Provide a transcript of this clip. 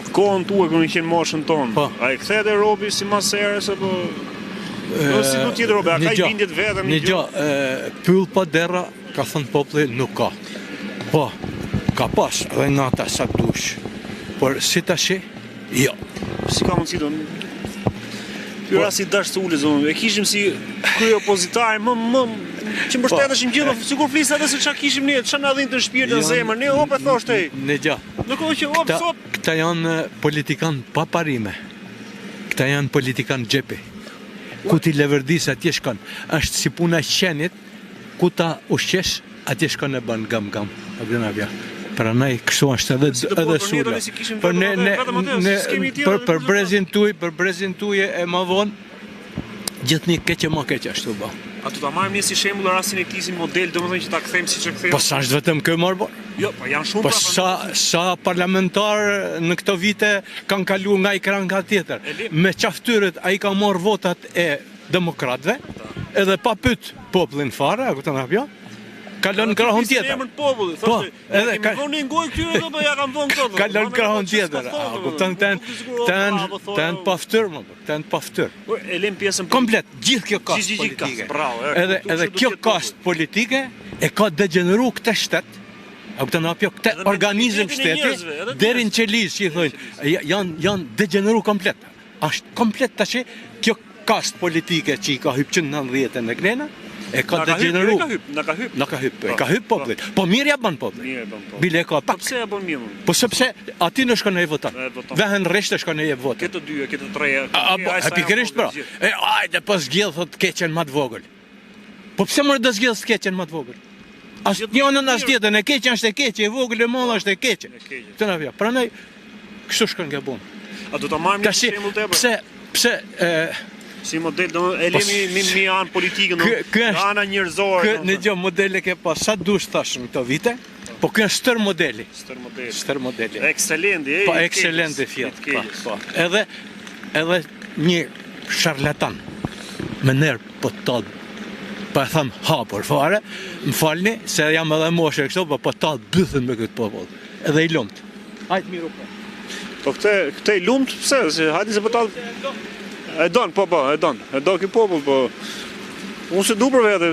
Në kohën tuaj kur kemi qenë moshën tonë. Po. A e kthehet e robi si mas erës apo Po si do të jetë robi, a ka i bindjet vetëm një gjë? Pyll pa derra, ka thënë populli, nuk ka. Po, ka pas edhe nata sa dush. Por si tashi? Jo. Si ka mundësi do? Ky po. rast i Dash Sulës, domethënë, e kishim si kryeopozitar më më që mbështeteshim po. gjithë, sikur fliste atë se çka kishim ne, çka na dhinte në shpirt në jo, zemër, ne hop e thoshte ai. Në gjë. Në kohë që hop sot këta janë politikan pa parime. Këta janë politikan xhepi. Ku t'i leverdis atje shkon. Është si puna e qenit, ku ta ushqesh Atje shkon e bën gam gam, a kupton apo jo? Prandaj kështu është edhe edhe Sula. Për ne ne ne për për brezin tuaj, për brezin tuaj e më vonë gjithnjë keq e më keq ashtu bë. A do ta marrim ne si shembull rastin e këtij si model, domethënë që ta kthejmë siç e kthejmë? Po s'është vetëm ky mor po. Jo, po janë shumë po pra. Sa sa parlamentar në këto vite kanë kaluar nga i krah nga tjetër. Me ça ftyre ai ka marrë votat e demokratëve, edhe pa pyet popullin fare, a kupton apo jo? Kalon në krahun tjetër. Në popullit, po, edhe ka vënë në gojë këtyre do po ja kam vënë këto. Kalon në krahun tjetër. A kupton ten ten ten pa fytyrë më, ten pa fytyrë. Po e lëm pjesën komplet, gjithë kjo kastë politike. Bravo, edhe edhe kjo kastë politike e ka degjeneru këtë shtet. A kupton apo jo këtë organizëm shteti deri në qelizë që i thonë, janë janë degjeneru komplet. Është komplet tash kjo kastë politike që i ka hyp që në 90 në knena, e ka degjeneru. Na ka hyp, na ka hyp. Na ka hyp, e ka hyp popullit. Po mirë ja bën popullit. Mirë bën popullit. Bile ka pak. Po pse ja bën mirë? Po sepse aty në shkon e voton. Vehen rresht e shkon e jep votën. Këtë të dyja, këtë të treja. A, po, e pikërisht pra. E ajde po zgjedh thotë keqen më të vogël. Po pse more do zgjedh të keqen më të vogël? As njënën as tjetrën, e keqja është e keqe, e vogël e madhe është e keqe. Këtë na vjen. Prandaj kështu shkon kjo punë. A do ta marrim një shembull tepër? Pse pse e si model do e po lemi mi mi anë politikën, do nga ana njerëzore. Ky në gjë modele ke pas sa dush thash në këto vite, po ky është stër modeli. Stër modeli. Stër modeli. Ekselenti, po ekselenti fjall. Po, po. Edhe edhe një sharlatan me ner po të po e them hapur fare, më falni se jam edhe moshë kështu, po po tall bythën me këtë popull. Edhe i lumt. Hajt miru po. Po këtë këtë i lumt pse? Se hajde se po tall. E don, po po, e don. E do ky popull, po. Unë s'e du për vete.